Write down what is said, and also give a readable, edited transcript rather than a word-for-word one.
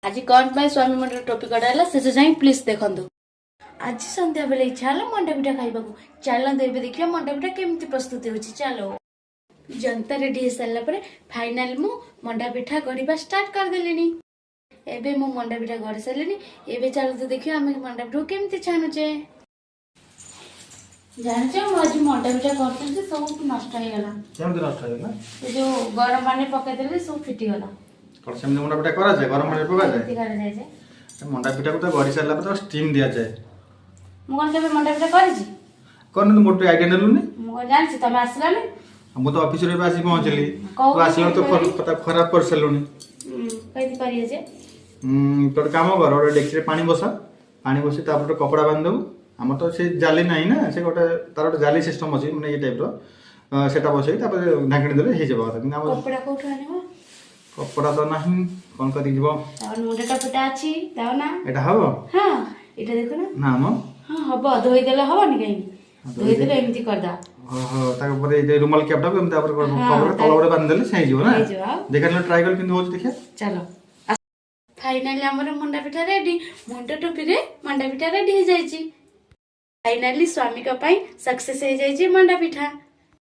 ଆଜି କଣ ପାଇଁ ସ୍ୱାମୀ ମୁଣ୍ଡରେ ଟୋପି କଟା ହେଲା, ଶେଷ ଯାଏଁ ପ୍ଲିଜ ଦେଖନ୍ତୁ। ଆଜି ସନ୍ଧ୍ୟାବେଳେ ଇଚ୍ଛା ହେଲା ମଣ୍ଡା ପିଠା ଖାଇବାକୁ। ଚାଲନ୍ତୁ, ଏବେ ଦେଖିବା ମଣ୍ଡା ପିଠା କେମିତି ପ୍ରସ୍ତୁତ ହେଉଛି। ଚାଲ, ଜନ୍ତା ରେଡି ହେଇସାରିଲା ପରେ ଫାଇନାଲ ମୁଁ ମଣ୍ଡା ପିଠା ଗଢ଼ିବା ଷ୍ଟାର୍ଟ କରିଦେଲିଣି। ଏବେ ମୁଁ ମଣ୍ଡା ପିଠା ଗଢ଼ି ସାରିଲିଣି। ଏବେ ଚାଲନ୍ତୁ ଦେଖିବା ଆମେ ମଣ୍ଡା ପିଠାକୁ କେମିତି ଛାଣୁଛେ। ଜାଣିଛ, ମୁଁ ଆଜି ମଣ୍ଡା ପିଠା କରିଥିଲି ଯେ ସବୁ ନଷ୍ଟ ହେଇଗଲା। କେମିତି ନଷ୍ଟ ହେଇଗଲା? ସେ ଯୋଉ ଗରମ ପାଣି ପକେଇଦେଲି, ସବୁ ଫିଟିଗଲା। କଣ ସେମିତି ମଣ୍ଡା ପିଠା କରାଯାଏ? ଗରମ ପାଣିରେ ପକାଯାଏ? କେମିତି କରାଯାଏ ଯେ? ମଣ୍ଡା ପିଠାକୁ ତ ଗଢ଼ି ସାରିଲା ପରେ ତାକୁ ଷ୍ଟିମ୍ ଦିଆଯାଏ। ମୁଁ କଣ କେବେ ମଣ୍ଡା ପିଠା କରିଛି? କଣ, ମୋର ଟିକେ ଆଇଡିଆ ନେଲୁନି? ମୁଁ କଣ ଜାଣିଛି? ତମେ ଆସିଲାନି। ଆଉ ମୁଁ ତ ଅଫିସରୁ ଏବେ ଆସି ପହଞ୍ଚିଲି। କହୁଥିଲି। ତୁ ଆସିଲା ତ ତାକୁ ଖରାପ କରିସାରିଲୁଣି। କେମିତି କରିବେ ଯେ? ତୁ ଗୋଟେ କାମ କର, ଗୋଟେ ଡେକ୍ଚିରେ ପାଣି ବସା। ପାଣି ବସି ତାପରେ ଗୋଟେ କପଡ଼ା ବାନ୍ଧିଦେବୁ। ଆମର ତ ସେ ଜାଲି ନାହିଁ ନା, ସେ ଗୋଟେ ତାର ଗୋଟେ ଜାଲି ସିଷ୍ଟମ୍ ଅଛି, ମାନେ ଏଇ ଟାଇପ୍ର, ସେଟା ବସେଇ ତାପରେ ଢାଙ୍କିଣି ଦେଲେ ହେଇଯିବ କଥା। କିନ୍ତୁ ଆମର କପଡ଼ା କୋଉଠୁ ଆଣିବ? କପଡ଼ା ତ ନାହିଁ, କଣ କରିକି ଯିବ? ତାପରେ ମୁଣ୍ଡ ଟୋପିଟା ଅଛି, ଦାଅ ନା। ଏଇଟା ହବ? ହଁ, ଏଇଟା ଦେଖୁନ। ନା ମ। ହଁ, ହବ। ଧୋଇଦେଲେ ହବନି କାହିଁକି? ଧୋଇଦେଲେ ଏମିତି କରିଦବା। ଓହୋ, ତାପରେ ଏଇ ରୁମାଲ କ୍ୟାପ୍ଟାକୁ ଏମିତି ତାପରେ କପଡ଼ା ତଳ ଗୋଟେ ବାନ୍ଧିଦେଲେ ସେ ହେଇଯିବ ନା? ହେଇଯିବ ଆଉ। ଦେଖିବା, ଟ୍ରାଏ କଲେ କେମିତି ହଉଛି ଦେଖିବା। ଚାଲ, ଫାଇନାଲି ଆମର ମଣ୍ଡା ପିଠା ରେଡି। ମୁଣ୍ଡ ଟୋପିରେ ମଣ୍ଡା ପିଠା ରେଡି ହେଇଯାଇଛି। ଫାଇନାଲି ସ୍ୱାମୀଙ୍କ ପାଇଁ ସକ୍ସେସ୍ ହେଇଯାଇଛି ମଣ୍ଡା ପିଠା।